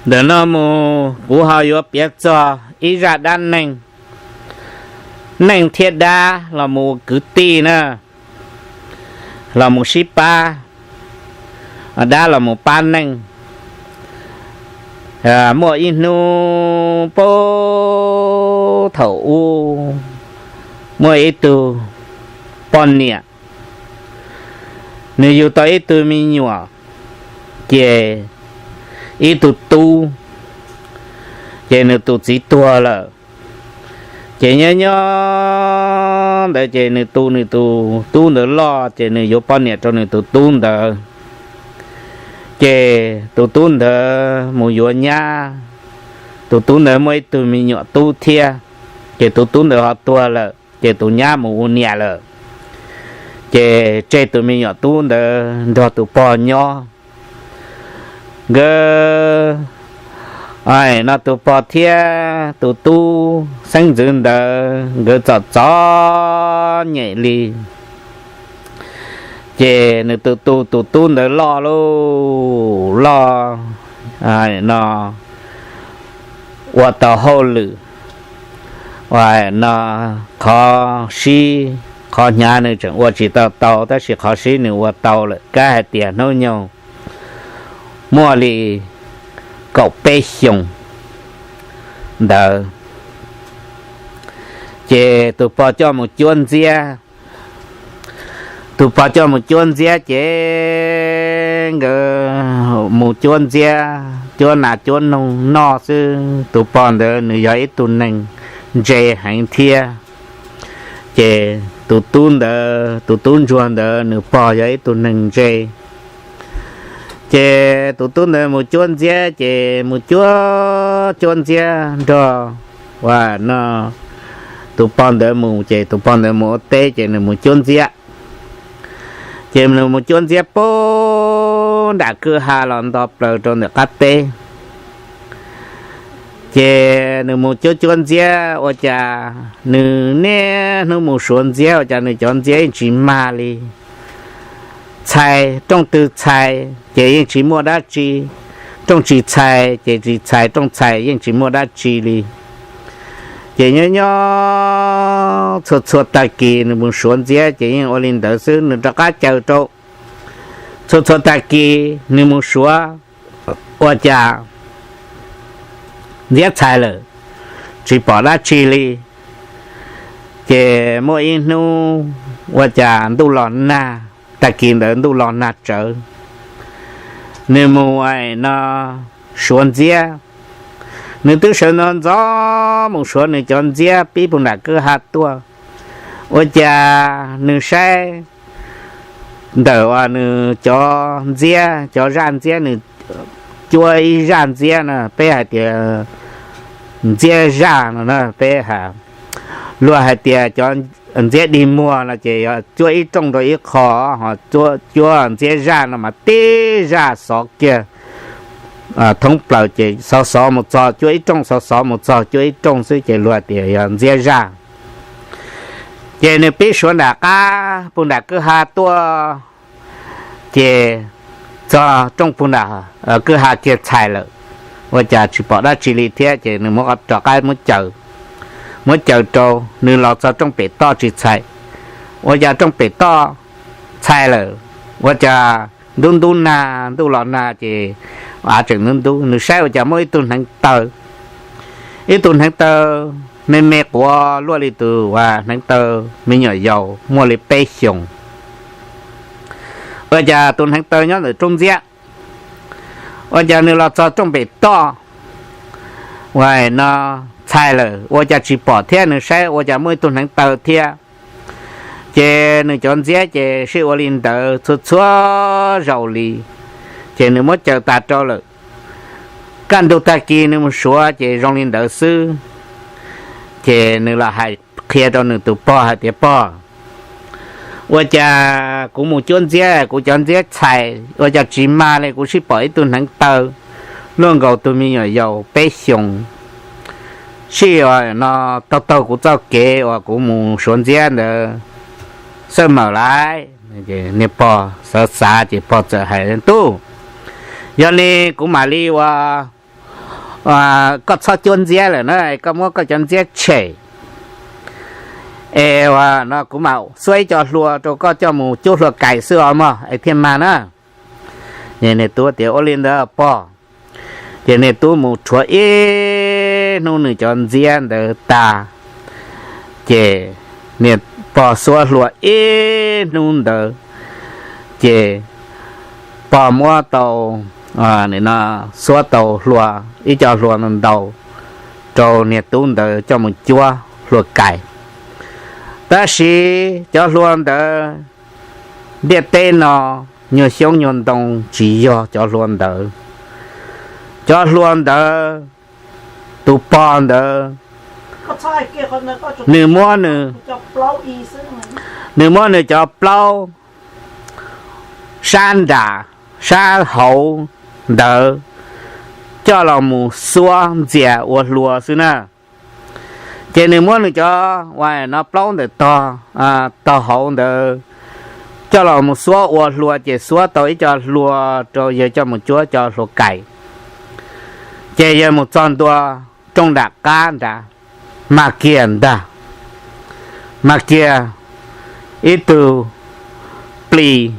Ntawm no mus kuv ho yuav piav txog ib zaj dab neeg, neeg thiab dab los mus ua kwv tij na, los mus sib pab, dab los mus pab neeg. Muaj ib hnub puag thaum ub, muaj ib tug poj niam, nws yug tau ib tug me nyuam, ces ib tug tub, ces nws tus txiv tuag lawm. Ces nyob nyob ntawd ces nws tu nws tus tub ntawd loj, ces nws yuav poj niam rau nws tus tub ntawd. Ces tus tub ntawd mus yuav nyab, tus tub ntawd muaj ib tug me nyuam tub thiab, ces tus tub ntawd ho tuag lawm, ces tus nyab mus ua niam lawm. Ces tseg tus me nyuam tub ntawd nrog tus pog nyob. Nkawd, no tus pog thiab tus tub xeeb ntxwv ntawd nkawd txom txom nyem li. Ces nws tus tu tus tub ntawd loj lauj, loj, no ua tau hauj lwm, no qhov sib, qhov hnyav nws tseem ua tsis tau tau, tab sis qhov sib nws ua tau lawm. Kab hais tias hnub nyoog muaj li kaum peb xyoos ntawd, ces tus pog coj mus cuab ntxiab. Tus pog coj mus cuab ntxiab ces nkawd mus cuab ntxiab, cuab nas cuab noog noj xwb. Tus pog ntawd nws yog ib tug neeg ntse heev thiab. Ces tus tub ntawd, tus tub ntsuag ntawd nws pog yog ib tug neeg ntse. Ces tus tub ntawd mus cuab ntxiab, ces mus cuab cuab ntxiab nrog, ua no, tus pog ntawd mus, ces tus pog ntawd mus ua teb, ces nws mus cuab ntxiab. Ces nws mus cuab ntxiab puag nram kwj ha los nto plaws rau ntawm qab teb. Ces nws mus cuab cuab ntxiab ua cas nws niaj hnub mus suav ntxiab ua cas nws cov ntxiab yeej tsis mag li. Txhais rooj twg txhais ces yeej tsis muaj dab tsi, rooj tsis txhais ces tsis txhais, rooj txhais yeej tsis muaj dab tsi li. Ces nyob nyob txhua txhua tag kis nws mus suav ntxiab ces yeej ua li ntawd xwb. Nws rov qab caws rau, txhua txhua tag kis nws mus suav ua cas ntxiab txhais lawm, tsis pom dab tsi li. Ces muaj ib hnub ua cas ntuj los nag, tag kis ntawd ntuj los nag tsawv, nws mus no suav ntxiab. Nws twb sawv ntxov ntxov mus suav nws cov ntxiab pib puag nram kwj ha tuaj, ua cas nws saib ntawm uas nws cov ntxiab, cov zaj ntxiab, nws cuab ib zaj ntxiab no, peb hais tias ntxiab zaj no na, peb hais, luag hais tias cov ntxiab dig muag no ces yog cuab ib rooj rau ib qho, ho cuab ntxiab zaj no mas tib zaj xov kiag thoob plaws, ces xov xov mus txog cuab ib rooj, xov xov mus txog cuab ib rooj xwb, ces luag tias yog ntxiab zaj. Ces nws pib suav nram qab puag nram kwj ha tuaj, ces txog rooj puag nram kwj ha kiag txhais lawm, ua cas tsis pom dab tsi li thiab, ces nws muab rov qab muab caws, muab caws rau, nws los txog rooj pem toj tsis txhais, ua cas rooj pem toj txhais lawm, ua cas ntub ntub nag, ntuj los nag ces av tseem ntub ntub, nws saib ua cas muaj ib tug hneev taw, ib tug hneev taw me me quav luaj li tus uas hneev taw me nyuam yaus muaj li peb xyoos. Ua cas tus hneev taw nyob ntawm rooj ntxiab, ua cas nws los txog rooj pem toj, ua no txhais lawm, ua cas tsis pom thiab, nws saib ua cas muaj ib tug hneev taw thiab. Ces nws cov ntxiab ces sij ua li ntawd txhua txhua zaus li, ces nws muab caws tas rau lawm. Kaj ntug tag kis nws mus suav ces zoo li ntawd xwb. Ces nws los hais qhia rau nws tus pog hais tias, pog, ua cas kuv mus cuab ntxiab kuv cov ntxiab txhais ua cas tsis mag li, kuv sij pom ib tug hneev taw luaj nkaus tus me nyuam yaus peb xyoos, sij no taug taug kuv txoj kev uas kuv mus suav ntxiab ntawd xwb mas lauj. Niag pog xav xav ces pog txawm hais, tub, yog li kuv mam li ua koj txhob cuab ntxiab lawm na, koj muab koj cov ntxiab tshem, es no kuv mam xuab ib co hlua rau koj coj mus cuab hlua kais xwb os mog es thiaj mag na. Niag tub tias ua li ntawd pog. Ces niag tub mus rhuav ib hnub nws cov ntxiab ntawd tas, ces niag pog xuab hlua ib hnub ntawd, ces pog muab tau, xuab tau hlua, ib co hlua ntau rau niag tub ntawd coj mus cuab hlua kais. Tab sis cov hlua ntawd ntiaj teb no nyuag xyoob nyuag ntoo tsis yog cov hlua ntawd. Cov hlua ntawd, tus pog ntawd, nws muab nws, nws muab nws cov plaub sab nram sab hauv ntawd coj los mus xuab ntxias ua hlua xwb na. Ces nws muab nws cov ua no plaub ntawm tog, tog hauv ntawd coj los mus xuab ua hlua, ces xuab tau ib co hlua rau yawg coj mus cuab cov hlua kais. Ces yawg mus txog ntua rooj nram qab nrad, mag kiag ntag, mag kiag ib tug plis.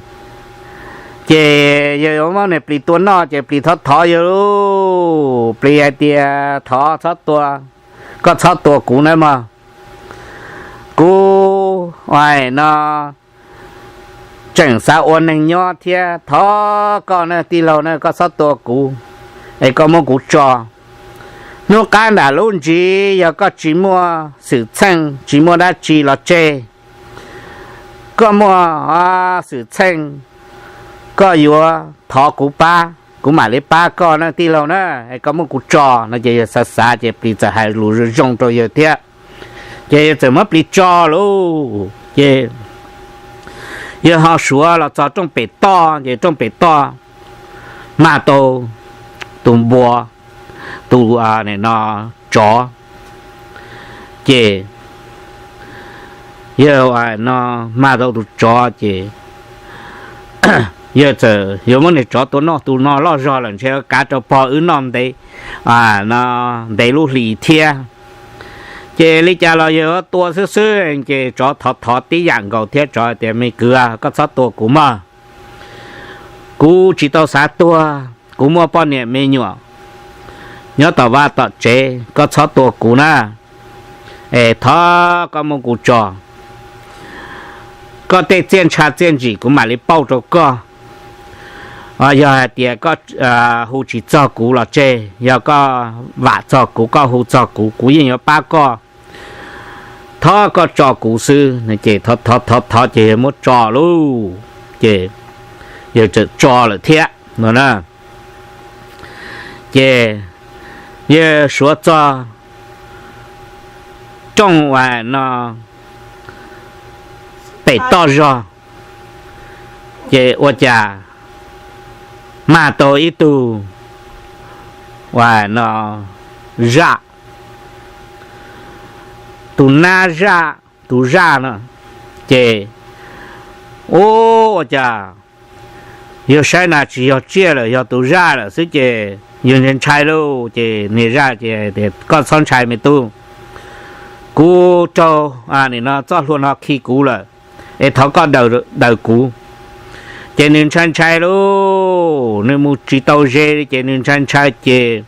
Ces yawg yuav muab niag plis tua noj, ces plis thov thov yawg, plis hais tias thov txhob tua, koj txhob tua kuv nawb mog. Kuv ua no tseem xav ua neeg nyob thiab, thov koj na tij laug na, koj txhob tua kuv, es koj muab kuv tso. Hnub qab nram lub ntsis yog koj tsis muaj xwm txheej tsis muaj dab tsi los tseg, koj muaj xwm txheej, koj yuav thov kuv pab, kuv mam li pab koj na tij laug na, es koj muab kuv tso no. Ces yawg xav xav ces plis txawm hais lus zoo zoo rau yawg thiab, ces yawg txawm muab plis tso lauj. Ces yawg ho suav los txog rooj pem toj, ces rooj pem toj mag tau tus npua, tus no tsov. Ces yawg no mag tau tus tsov ces yawg txawm yuav muab niag tsov tua noj, tus no loj zog lawm ntshe kav rau pog wb noj ntev, no ntev lub hlis thiab. Ces li cas los yawg tua xwb xwb ces tsov thov thov tib yam nkaus thiab, tsov tias me kwv, koj txhob tua kuv mog, kuv tsis tau xav tuag, kuv muaj poj niam me nyuam nyob tom vaj tom tsev, koj txhob tua kuv na, es thov koj muab kuv tso. Koj tej txiaj ntsha txiaj ntsim kuv mam li pauj rau koj. Yog hais tias koj hu tsis txog kuv los tseg, yog koj vam txog kuv, koj hu txog kuv, kuv yeej yuav pab koj. Thov koj tso kuv xwb. Ces thov thov thov ces yawg muab tso lauj, ces yawg txawm tso lawm thiab no na. Ces yawg suav txog rooj uas no pem toj zog, ces ua cas mag tau ib tug uas no zaj, tus nab zaj, tus zaj no. Ces ua cas yawg saib na tsis yog tsiaj lawm, yog tus zaj lawm xwb ces yawg ntshai ntshai lauj. Ces niag zaj ces tias koj txhob ntshai me tub, kuv raug nim no txoj hlua no khi kuv lawm, es thov koj daws kuv. Ces nws ntshai ntshai lauj, nws mus tsis tau ze li ces nws ntshai ntshai ces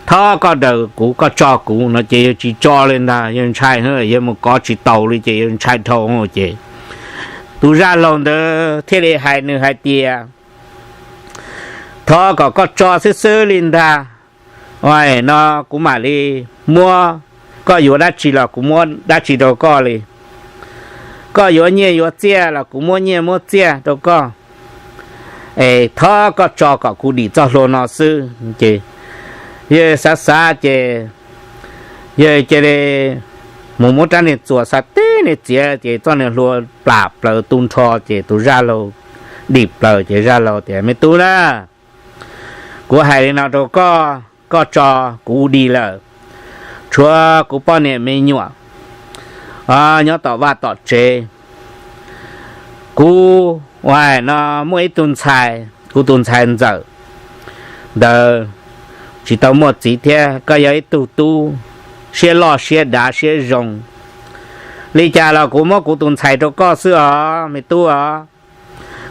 thov koj daws kuv, koj tso kuv no ces yawg tsis tso li ntag, yawg ntshai, yawg mus kov tsis taus li ces yawg ntshai dhau. Ces tus zaj laug ntawd thiaj li hais nws hais tias thov kom koj tso xwb xwb li ntag, no kuv mam li muab, koj yuav dab tsi los kuv muab dab tsi rau koj li, koj yuav nyiaj yuav txiaj los kuv muab nyiaj muab txiaj rau koj, es thov koj tso kom kuv dim txoj hlua no xwb. Ces yawg xav xav ces yawg cia li mus muab rab niag txuas xa tib niag txiav ces txoj niag hlua plam plaws tu nrho ces tus zaj laug dim plaws. Ces zaj laug tias me tub na, kuv hais li no rau koj, koj tso kuv dim lawm, tshuav kuv poj niam me nyuam nyob tom vaj tom tsev. Kuv ua no muaj ib tug ntxhais, kuv tus ntxhais ntxawm ntawd, tsis tau muaj txiv thiab, koj yog ib tug tub siab loj siab dav siab zoo. Li cas los kuv muab kuv tus ntxhais rau koj xwb os me tub os.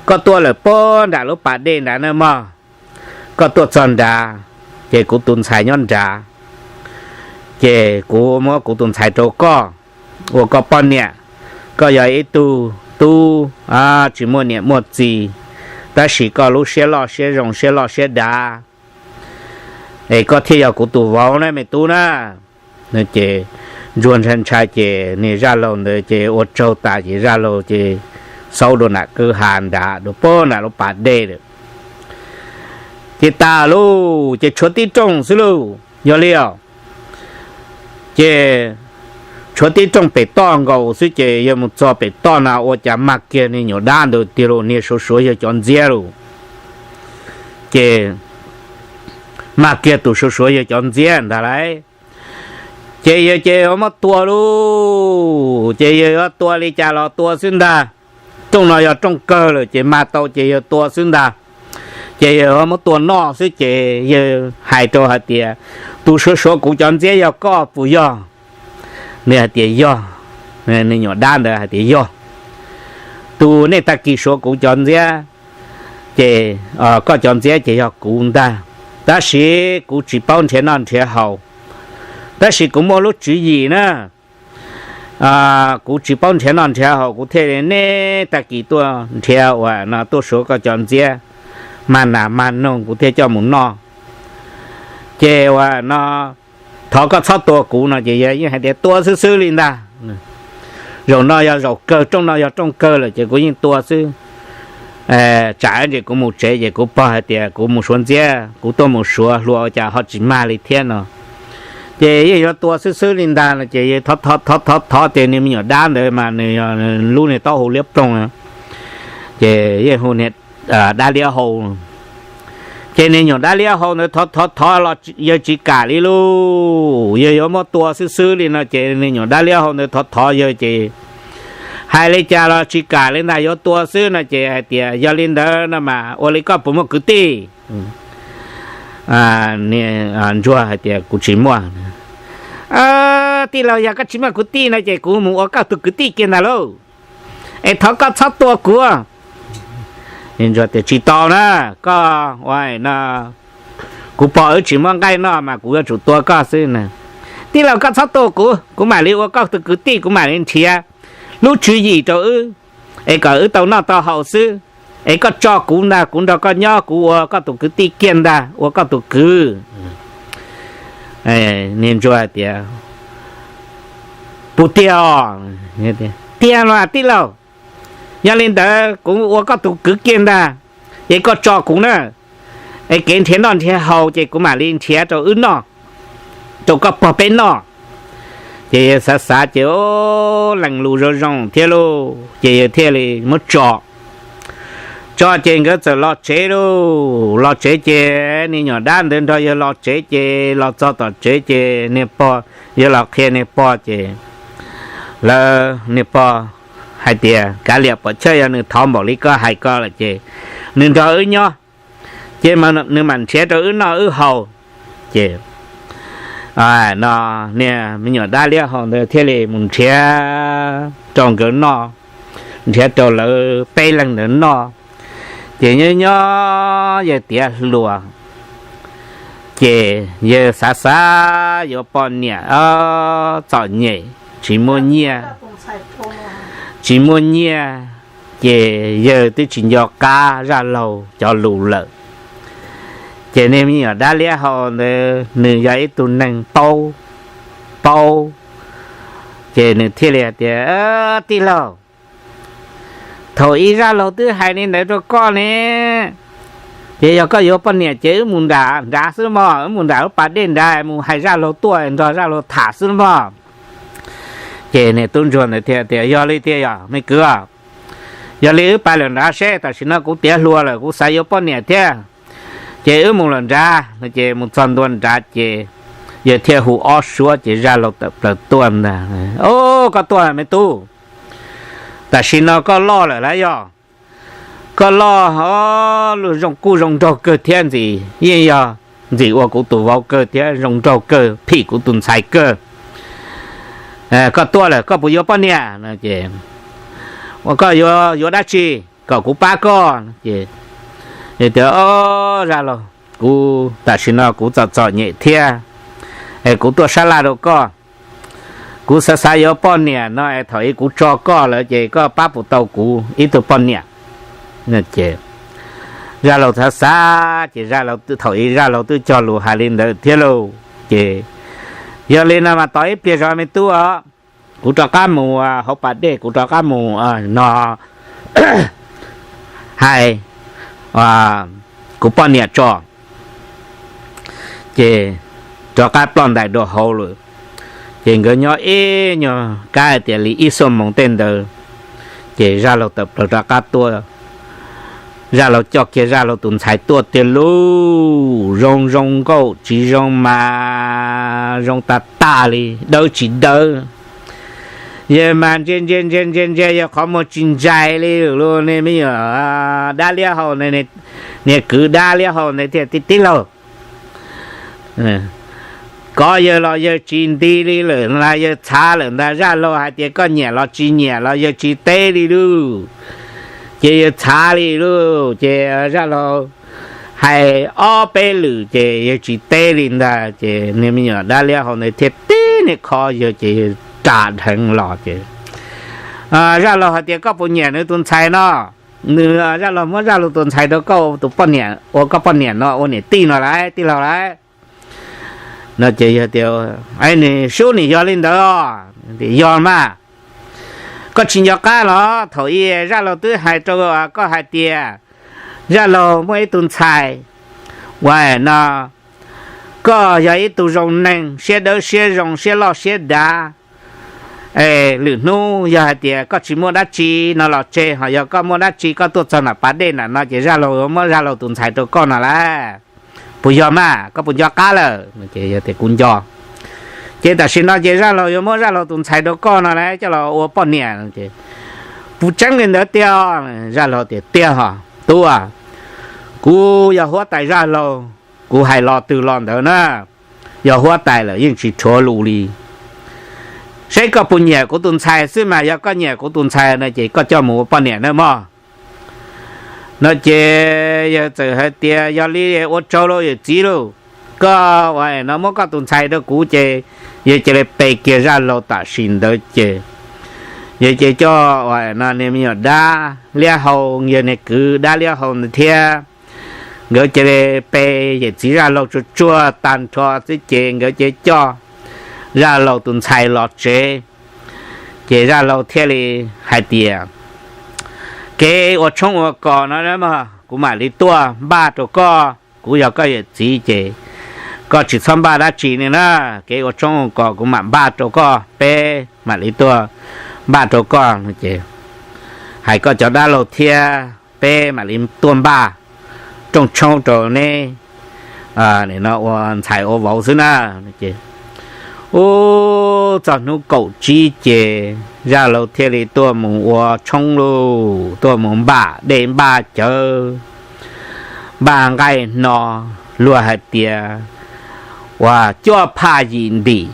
Koj tuaj lawm puag nram lub pas dej nrad na mog. Koj tuaj txog nrad, ces kuv tus ntxhais nyob nrad, ces kuv muab kuv tus ntxhais rau koj ua koj poj niam. Koj yog ib tug tub tsis muaj niam muaj txiv, tab sis koj lub siab loj siab zoo siab loj siab dav, es koj thiaj yog kuv tus vauv na me tub na. Ces ntsuag ntshai ntshai ces niag zaj laug ntawd ces ua tsaug tas ces zaj laug ces xaub dua nram kwj ha nrad dua puag nram lub pas dej lawm. Ces tas lauj, ces tshuav tib rooj xwb lauj, yog li os. Ces tshuav tib rooj pem toj nkaus xwb ces yawg mus txog pem toj na ua cas mag kiag niag nyuam dab ntawd tiag lauj, niag suav suav yawg cov ntxiab lauj. Ces mag kiag tus suav suav yawg cov ntxiab ntag lauj. Ces yawg ces yuav muab tua lauj, ces yawg yuav tua li cas los tua xwb ntag. Rooj no yog rooj kawg lawm ces mag tau ces yawg tua xwb ntag. Ces yawg yuav muab tua noj xwb ces yawg hais rau hais tias, tus suav suav kuv cov ntxiab yog koj puas yog? Nws hais tias yog. Niag nyuam dab ntawd hais tias yog, tus nej tag kis suav kuv cov ntxiab, ces koj cov ntxiab ces yog kuv ntag, tab sis kuv tsis paub nrhiav noj nrhiav haus, tab sis kuv muaj lub tswv yim na, kuv tsis paub nrhiav noj nrhiav haus kuv thiaj li nej tag kis tuaj nrhiav uas no tuaj suav koj cov ntxiab, mag nas mag noog kuv thiaj coj mus noj. Ces uas no thov koj txhob tua kuv no ces yawg yeej hais tias tua xwb xwb li ntag. Zaum no yog zaum kawg, rooj no yog rooj kawg lawm ces kuv yeej tua xwb. Tsam ntsis kuv mus tsev ces kuv pog hais tias kuv mus suav ntxiab, kuv tuaj mus suav hluas ua cas ho tsis mag li thiab no. Ces yeej yuav tua xwb xwb li ntag no ces thov thov thov ces niag me nyuam dab ntawd mas nws lub niag taub hau liab ploog, ces yeej hu niag dab liab hau. Ces niag nyuam dab liab hau ntawd thov thov thov los yawg tsis kam li lauj, yawg yuav muab tua xwb xwb li no ces niag nyuam dab liab hau ntawd thov thov yawg ces hais li cas los tsis kam li ntag, yuav tua xwb no ces hais tias yog li ntawd no mas ua li koj puas muaj kwv tij? Ntsuag hais tias kuv tsis muaj. Tij laug, yog koj tsis muaj kwv tij no ces kuv mus ua koj tus kwv tij kiag ntag lauj, es thov koj txhob tua kuv. Ntsuag tias tsis tau na, koj ua no kuv pog wb tsis muaj nqaij noj mas kuv yuav tsum tua koj xwb na. Tij laug, koj txhob tua kuv, kuv mam li ua koj tus kwv tij, kuv mam li nrhiav lub tswv yim rau wb, es kom wb tau noj tau haus xwb. Es koj tso kuv ntag, kuv nrog koj nyob, kuv ua koj tus kwv tij kiag ntag, ua koj tus kwv. Niag ntsuag hais tias puas tiag os? Tiag los tij laug, yog li ntawd kuv ua koj tus kwv kiag ntag, es koj tso kuv na, es kev nrhiav noj nrhiav haus ces kuv mam li nrhiav rau wb noj, rau koj pog peb noj. Ces yawg xav xav ces lees lus zoo zoo thiab lauj, ces yawg thiaj li muab tso. Tso ces nkawd txawm los tsev lauj, los tsev ces niag nyuam dab ntawd nrog yawg los tsev ces los txog tom tsev ces niag pog, yawg los qhia niag pog ces lawv, niag pog hais tias kav liam pom chawj, yog nws thov npaum li koj hais ko lawm ces nws nrog wb nyob, ces nws mam nrhiav rau wb noj wb haus. Ces no niag me nyuam dab liab hau ntawd thiaj li mus nrhiav rau nkawd noj, nrhiav rau lawv peb leeg ntawd noj. Ces nyob nyob yawg tiav hluas, ces yawg xav xav yuav poj niam txom nyem, tsis muaj nyiaj, tsis muaj nyiaj, ces yawg twb tsis nco qab zaj laug cov lus lawm. Ces niag me nyuam dab liab hau ntawd nws yog ib tug neeg paub, paub, ces nws thiaj li hais tias, tij laug, thaum ub zaj laug twb hais li ntawd rau koj ne, ces yog koj yuav poj niam ces wb mus nram nrad xwb mog, wb mus nram lub pas dej nrad mus hais zaj laug tuaj nrog zaj laug tham xwb mog. Ces niag tub ntsuag ntawd thiaj tias, yog li tiag yog me kwv, yog li wb pais lawm nrad seb, tam sim no kuv tiav hluas lawm kuv xav yuav poj niam thiab, ces wb mus lawm nrad no. Ces mus txog ntua nrad ces yawg thiaj hu ob suab ces zaj laug tawm plaws tuaj ntag. O, koj tuaj me tub, tam sim no koj loj lawm lauj yog? Koj loj o, zoo kuj zoo nraug kawg thiab ntxiv, yeej yog ntxim ua kuv tus vauv kawg thiab zoo nraug kawg, phim kuv tus ntxhais kawg. Koj tuaj lawm koj puas yuav poj niam no ces, ua koj yuav dab tsi kom kuv pab koj? Ces tias, Zaj laug, kuv tam sim no kuv txom txom nyem thiab, es kuv tuaj sab laj rau koj. Kuv xav xav yuav poj niam no es thaum ub kuv tso koj lawm ces koj pab puas tau kuv ib tug poj niam? Ces Zaj laug xav xav ces thaum ub Zaj laug twb cog lus hais li ntawd thiab lauj. Ces yog li no mas tos ib pliag zov me tub os, kuv rov qab mus hauv pas dej, kuv rov qab mus no hais kuv poj niam tso. Ces rov qab ploj ntais rau hauv lawm. Ces nkawd nyob ib nyuag kab hais tias li ib xuab moos tej ntawd, ces Zaj laug tawm plaws rov qab tuaj. Zaj laug coj kiag Zaj laug tus ntxhais tuaj tiag lauj, zoo zoo nkauj tsis zoo mas zoo tas tas li, dawb tsis dawb. Yog mas ntsia ntsia ntsia ntsia ntsia yog qhov muag tsis ntsais li lawm. Niag me nyuam dab liab hau, niag kwv dab liab hau ntawd thiaj tib tib laug. Kov yawg los yawg tsis nti li lawm ntag, yawg txhav lawm ntag. Zaj laug hais tias koj nyiam los tsis nyiam los yawg tsis teb li lauj. Ces yawg txhav li lauj, ces Zaj laug hais ob peb lwm ces yawg tsis teb li ntag. Ces niag me nyuam dab liab hau ntawd thiaj tib niag kho yawg ces yawg ras dheev los ces Zaj laug hais tias koj puas nyiam nws tus ntxhais no? Nws, Zaj laug muab Zaj laug tus ntxhais rau koj tus poj niam, ua koj poj niam no, ua niam tij no lauj, tij laug lauj. No ces yog tias, Nws sub nim yog li ntawd os. Yog mas, koj tsis nco qab los thaum ub Zaj laug twb hais rau koj hais tias Zaj laug muaj ib tug ntxhais uas no koj yog ib tug zoo neeg, siab dawb siab zoo, siab loj siab dav. Lwm hnub yog hais tias koj tsis muaj dab tsi no los tseg, ho yog koj muaj dab tsi koj tuaj txog nram pas dej nram no ces Zaj laug yuav muab Zaj laug tus ntxhais rau koj no lauj. Puas yog mas, koj puas nco qab lawm? Yog tias kuv nco, ces tam sim no ces Zaj laug yuav muab Zaj laug tus ntxhais rau koj no lauj, coj los ua poj niam. Puas tseeb li ntawd tiag? Zaj laug tias, Tiag hos tub, kuv yog huab tais Zaj laug, kuv hais lo twg los ntawd na. Yog huab tais lawm yeej tsis rhuav lus li. Seb koj puas nyiam kuv tus ntxhais xwb mas, yog koj nyiam kuv tus ntxhais no ces koj coj mus ua poj niam nawb mog. No ces yawg txawm hais tias, Yog li ua tsaug lauj yawm txiv lauj, koj ua no muab koj tus ntxhais rau kuv ces yawg cia li pe kiag Zaj laug tam sim ntawd ces yawg cia li coj ua no niag me nyuam dab liab hau, yawg niag kwv dab liab hau ntawd thiab, nkawd cia li pe yawm txiv Zaj laug tsuag tsuag tag nrho xwb ces nkawd cia li coj Zaj laug tus ntxhais los tsev. Ces Zaj laug thiaj li hais tias, Kev ua tshoob ua kos no mog kuv mam li tuaj npaj rau koj, kuv yog koj yawm txiv ces koj tsis txhob npaj dab tsi li na. Kev ua tshoob ua kos kuv mam npaj rau koj, peb mam li tuaj npaj rau koj no ces, hais koj cov dab laug thiab, peb mam li tuaj npaj rooj tshoob rau neb no ua ntxhais ua vauv xwb na. Ces ub, txog hnub kaum tsib ces Zaj laug thiaj li tuaj mus ua tshoob lauj, tuaj mus npaj dej npaj cawv, npaj nqaij hno, luag hais tias uas cuaj phaj yim ntim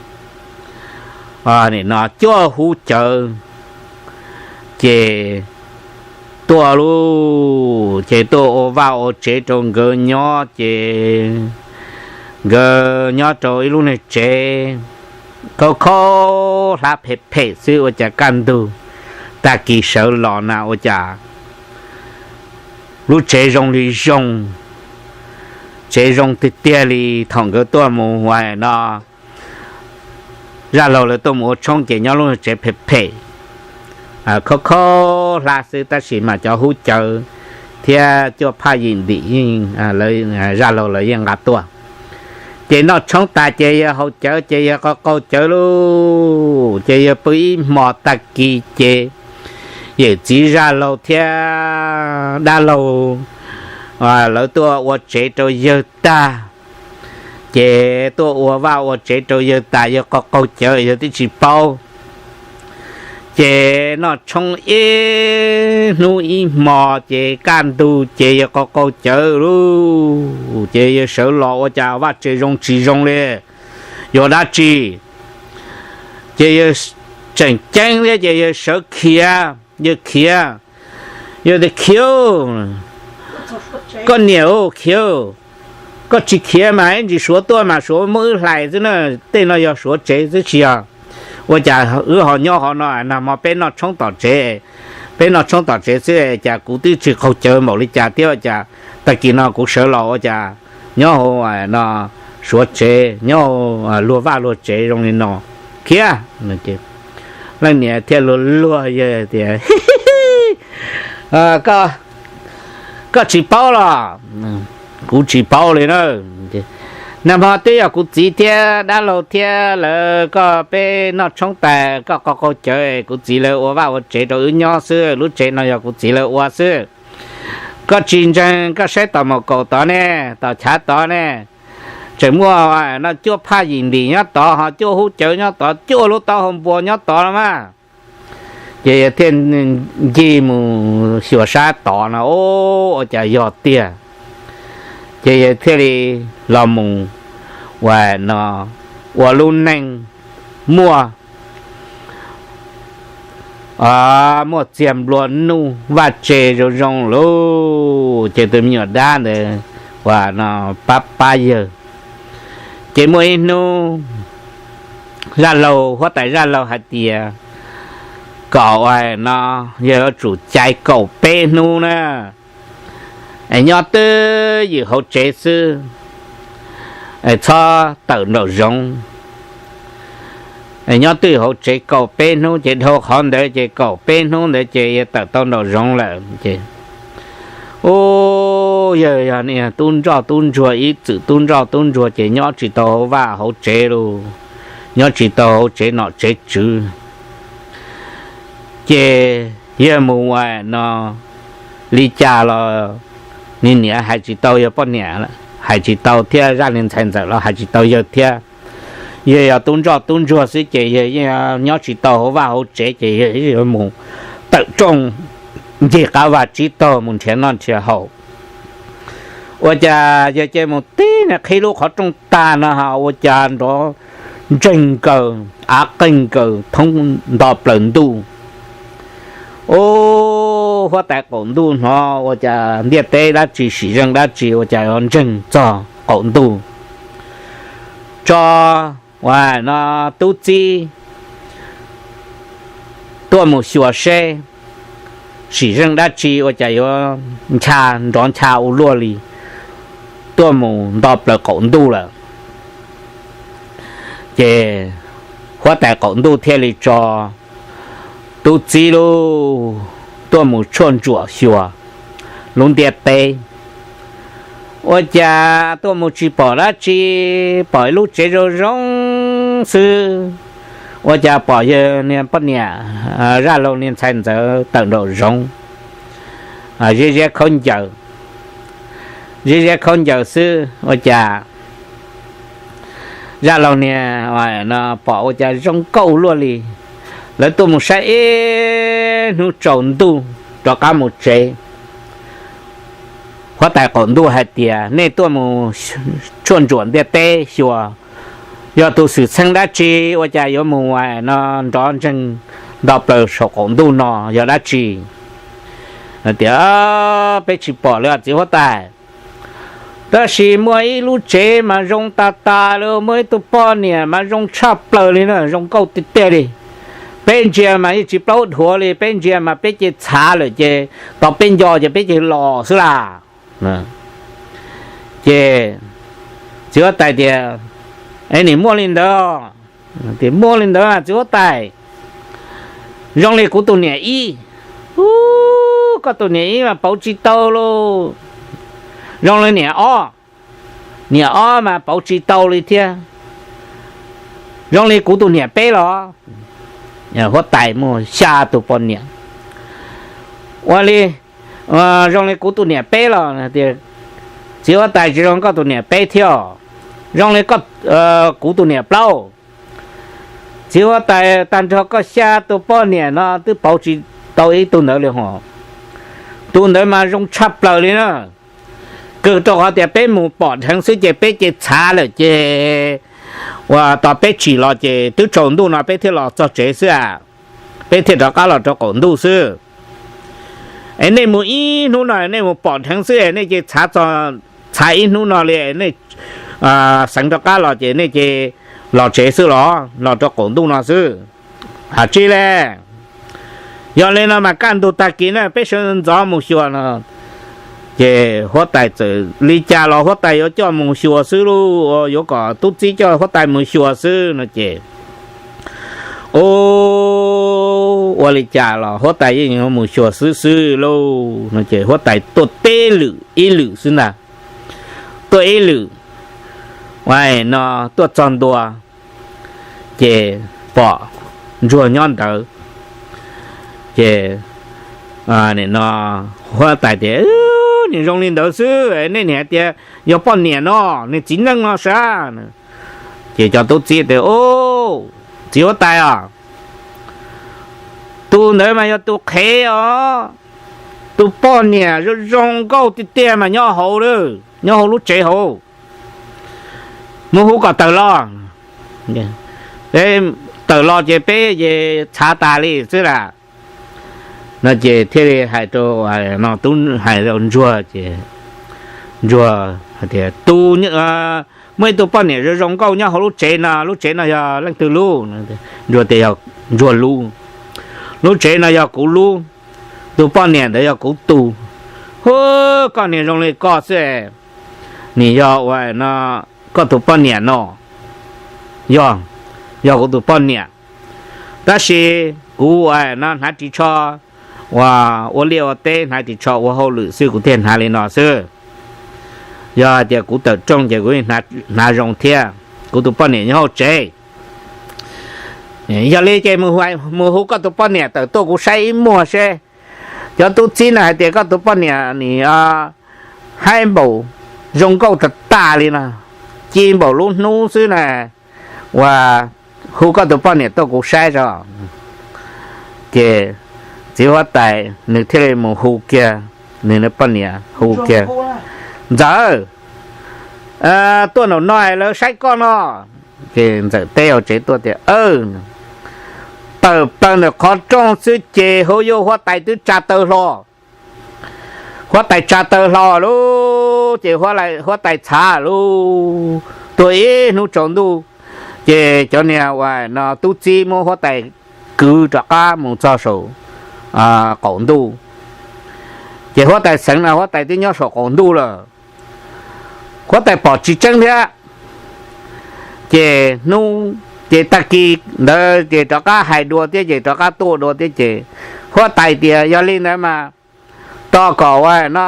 no, cuaj hub cawv. Ces tuaj lauj, ces tuaj ua vaj ua tsev rau nkawd nyob ces nkawd nyob rau ib lub niag tsev khaub khaub hlab phem phem xwb, ua cas kaj ntug tag kis sawv los na ua cas lub tsev zoo li zoo, tsev zoo tiag tiag li thaum nkawd tuaj mus ua no. Zaj laug lawv tuaj mus ua tshoob ces nyob lub tsev phem phem khaub khaub hlab xwb, tab sis mas cov hub cawv thiab cuaj phaj yim ntim yeej, Zaj laug lawv yeej nqa tuaj. Ces noj tshoob tas ces yawg haus cawv ces yawg qaug qaug cawv lauj, ces yawg pw ib hmo tag kis ces yawm txiv Zaj laug thiab dab laug lawv tuaj ua tsev rau yawg tag, ces tuaj ua vaj ua tsev rau yawg tas yawg qaug qaug cawv yawg twb tsis paub. Ces noj tshoob ib hnub ib hmo ces kaj ntug ces yawg qaug qaug cawv lauj, ces yawg sawv los ua cas vaj tsev zoo tsis zoo li, yuav dab tsi. Ces yawg tseem ceeb thiab ces yawg sawv khiav, yawg khiav, yawg tias, Khiav, koj niam, khiav, koj tsis khiav mas ib ntsis Suav tuaj mas Suav muab wb hlais xwb na. Tej no yog Suav tsev xwb tsis yog. Ua cas wb ho nyob hauv no, nag hmo peb noj tshoob tom tsev, peb noj tshoob tom tsev xwb cas kuv twb tsis qaug cawv npaum li cas thiab, ua cas tag kis no kuv sawv los ua cas nyob hauv no Suav tsev, nyob hauv luag vaj luag tsev zoo li no. Khiav. Leej niam thiaj luag luag yawg tias, Koj tsis paub los? Kuv tsis paub li na. Nag hmo twb yog kuv txiv thiab dab laug thiab lawv koj peb noj tshoob tas koj qaug qaug cawv, kuv txiv lawv ua vaj ua tsev rau wb nyob xwb, lub tsev no yog kuv txiv lawv ua xwb. Koj tsis ntseeg koj saib tom maum kaum tod ne, tom chav tod ne, tseem muaj no cuaj phaj yim ntim nyob tod, ho cuaj hub cawv nyob tod, cuaj lub taub hau npua nyob tod los mas. Ces yawg thiaj ncig mus xyuas sab tod no, ua cas yog tiag. Ces yawg thiaj li los mus ua no, ua lub neej muaj muaj txiag nplua nuj vaj tse zoo zoo lauj. Ces tus me nyuam dab ntawd ua no pab pab yawg. Ces muaj ib hnub zaj laug, huab tais zaj laug hais tias kom ua no, yawg yuav tsum cais kaum peb hnub na, es nyob twj ywm hauv tsev xwb, es txhob tawm nraum zoov. Nyob twj ywm hauv tsev kaum peb hnub ces dhau qhov ntawd ces kaum peb hnub ntawd ces yawg tawm tau nraum zoov lawm ces, u, yawg yog niag tub ntsoj tub ntsuag ib txwm tub ntsoj tub ntsuag ces nyob tsis tau hauv vaj hauv tsev lauj, nyob tsis tau hauv tsev nom tsev tswv. Ces yawg mus ua no li cas los niag niam hais tsis tau yawg poj niam, hais tsis tau thiab zaj niag ntxhais ntxawm los hais tsis tau yawg thiab. Yawg yog tub ntsoj tub ntsuag xwb ces yawg yeej nyob tsis tau hauv vaj hauv tsev ces yawg yuav mus tawm rooj ncig qab vaj tsib taug mus nrhiav noj nrhiav haus. Ua cas yawg cia mus tib niag qhib lub qhov rooj tag no ha, ua cas nrov ntseeg nkaws, av qeeg nkaws thoob nto plaws ntuj. U, huab tais qaum ntuj hnov ua cas ntiaj teb dab tsi sim zeej dab tsi ua cas yuav ntseeg txog qaum ntuj. Tso, ua no tub txib tuaj mus xyuas seb sim zeej dab tsi ua cas yuav ncha nrov ncha ua luaj li, tuaj mus nto plaws qaum ntuj lawm. Ces huab tais qaum ntuj thiaj li tso tub txib lub tuaj mus tshuaj ntsuam xyuas lub ntiaj teb. Ua cas tuaj mus tsis pom dab tsi, pom ib lub tsev zoo zoo xwb, ua cas pom yawg niag poj niam, zaj laug niag ntxhais ntxawm tawm nraum zoov, ziab ziab khaub ncaws, ziab ziab khaub ncaws xwb ua cas zaj laug niag no pom ua cas zoo nkauj luaj li. Lawv tuaj mus saib ib hnub tsaus ntuj rov qab mus tsev. Huab tais qaum ntuj hais tias nej tuaj mus tshuaj ntsuam ntiaj teb xyuas, yog tus xwm txheej dab tsi ua cas yuav mus ua no nrov ntseeg nto plaws saum qaum ntuj no yog dab tsi? Tias peb tsis pom li txiv huab tais. Tab sis muaj ib lub tsev mas zoo tas tas li, muaj ib tug poj niam mas zoo tshaj plaws li na, zoo nkauj tiag tiag li. Peb ntsia mas yeej tsis plaub dhuav li, peb ntsia mas peb ces txhav lawm ces tos peb nco ces peb ces los xwb las. Ces txiv huab tais tias, es nim muaj li ntawd? Tias muaj li ntawd txiv huab tais, zoo li kuv tus niam ib. U, koj tus niam ib mas pauv tsis tau lauj. Zoo li niam ob, niam ob mas pauv tsis tau li thiab. Zoo li kuv tus niam peb los? Huab tais muaj xya tus poj niam. Ua li, zoo li kuv tus niam peb los? Txiv huab tais, tsis zoo koj tus niam peb thiab, zoo li kuv tus niam plaub. Txiv huab tais, tag nrho koj xya tus poj niam no twb pauv tsis tau ib tug ntawd li hos. Tus ntawd mas zoo tshaj plaws li na. Kawg rau qhov tias peb mus pom dheev xwb ces peb ces txhav lawm ces uas tos peb tshis los ces twb tsaus ntuj no peb thiaj los txog tsev xwb a, peb thiaj rov qab los rau qaum ntuj xwb. Es nej mus ib hnub no nej mus pom dheev xwb nej ces txhav, txhav ib hnub no li nej xeev rov qab los ces nej ces los tsev xwb los los rau qaum ntuj no xwb. Has tsis le, yog li no mas kaj ntug tag kis na peb sawv ntxov mus xyuas no. Ces huab tais txawm, li cas los huab tais yuav coj mus xyuas xwb lauj, yuav kom tub txib coj huab tais mus xyuas xwb no ces, o, ua li cas los huab tais yeej yuav mus xyuas xwb xwb lauj no ces huab tais tuaj teb lwm ib lwm xwb ntag. Tuaj ib lwm, ua no tuaj txog ntua ces pom ntsuag nyob ntawd. Ces no huab tais tias, Nim zoo li ntawd xwb nej nim hais tias yog poj niam no, nws txiv neej no sav? Ces cov tub txib tias, Txiv huab tais os, tus ntawd mas yog tus qhev os. Tus poj niam zoo zoo nkauj tiag tiag mas nyob hauv, nyob hauv lub tsev hauv. Mus hu kom tawm los. Tawm los ces peb ces txhav tas li xwb las. No ces thiaj li hais rau, no tub hais rau ntsuag ces ntsuag hais tias, Tus, muaj ib tug poj niam zoo zoo nkauj nyob hauv lub tsev no, lub tsev no yog leej twg lub? Ntsuag tias, Yog ntsuag lub. Lub tsev no yog kuv lub, tus poj niam ntawd yog kuv tug. Hu, koj niag zoo li koj xwb, nim yog ua no koj tus poj niam no? Yog, yog kuv tus poj niam, tab sis kuv ua no hnav ris tsho, ua, ua liaj ua teb hnav ris tsho ua hauj lwm xwb kuv thiaj hnav li no xwb. Yog hais tias kuv tawm rooj ces kuv hnav zoo thiab. Kuv tus poj niam nyob hauv tsev. Yog li ces mus hu koj tus poj niam tawm tuaj kuv saib ib muag seb. Cov tub txib no hais tias koj tus poj niam nim haib npaum, zoo nkauj tag tag li no, ci npaum lub hnub xwb na, ua, hu koj tus poj niam tuaj kuv saib tso. Ces txiv huab tais nws thiaj li mus hu kiag nws poj niam, hu kiag, Ntxawm, tuaj nraum no lawv saib koj no. Ces ntxawm teb hauv tsev tuaj tias, Tawm plaws ntawm qhov rooj xwb ces hauv yuj huab tais twb tsa taw hlo. Huab tais tsa taw hlo lub ces huab tais txhav lub, tuag ib hnub tsaus ntuj. Ces cov niag ua no tub txib muab huab tais kwv rov qab mus txog saum qaum ntuj. Ces huab tais xeev no huab tais twb nyob saum qaum ntuj lawm. Huab tais pom tsis tseeb thiab. Ces hnub, ces tag kis ntawd ces rov qab hais dua thiab ces rov qab tuaj dua thiab ces huab tais tias, Yog li ntawd mas tos kom ua no,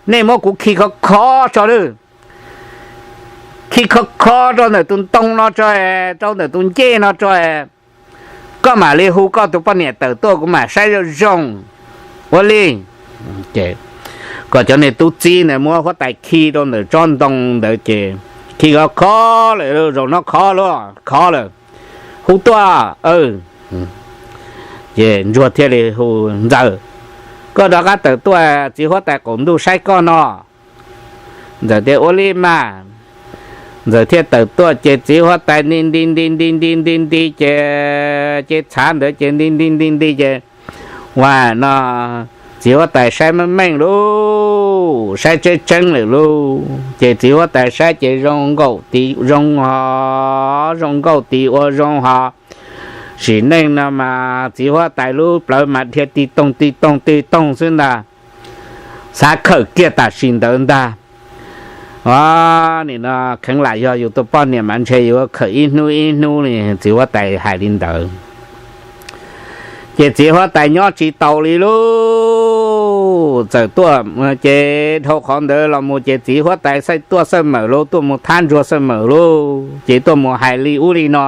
nej muab kuv khi khov kho tso lawm, khi khov kho rau ntawm tus ntoo no tso, rau ntawm tus ncej no tso, koj mam li hu koj tus poj niam tawm tuaj kuv mam saib zoo zoo. Ua li, kom cov niag tub txib ntawd muab huab tais khi rau ntawm tsob ntoo ntawd ces khi khov kho lawm, zaum no khov lawm, khov lawm, hu tuaj. Ces ntsuag thiaj li hu, Ntxawm, koj rov qab tawm tuaj, txiv huab tais qaum ntuj saib koj no. Ntxawm tias, Ua li mas. Ntxawm thiaj tawm tuaj ces txiv huab tais nti nti nti nti nti nti nti ces, ces txhav ntawd ces nti nti nti nti ces, ua no, txiv huab tais saib meej meej lauj, saib tseeb tseeb lawm lauj. Ces txiv huab tais saib ces zoo nkaum tis zoo ho, zoo nkauj tis ua zoo ho. Sim neej no mas txiv huab tais lub plawv mas dhia ti toog ti toog ti toog xwb ntag. Xav khawm kiag tam sim ntawd ntag. Nim no kheev lam yog yus tus poj niam mas ntshe yuav khawm ib hnub ib hnub li, txiv huab tais hais li ntawd. Ces txiv huab tais nyob tsis taus li lauj, txawm tuaj, ces dhau qhov ntawd los mus ces txiv huab tais xawj tuaj xawj mawm lauj, tuaj mus thab ntsuag xawj mawm lauj, ces tuaj mus hais li ub li no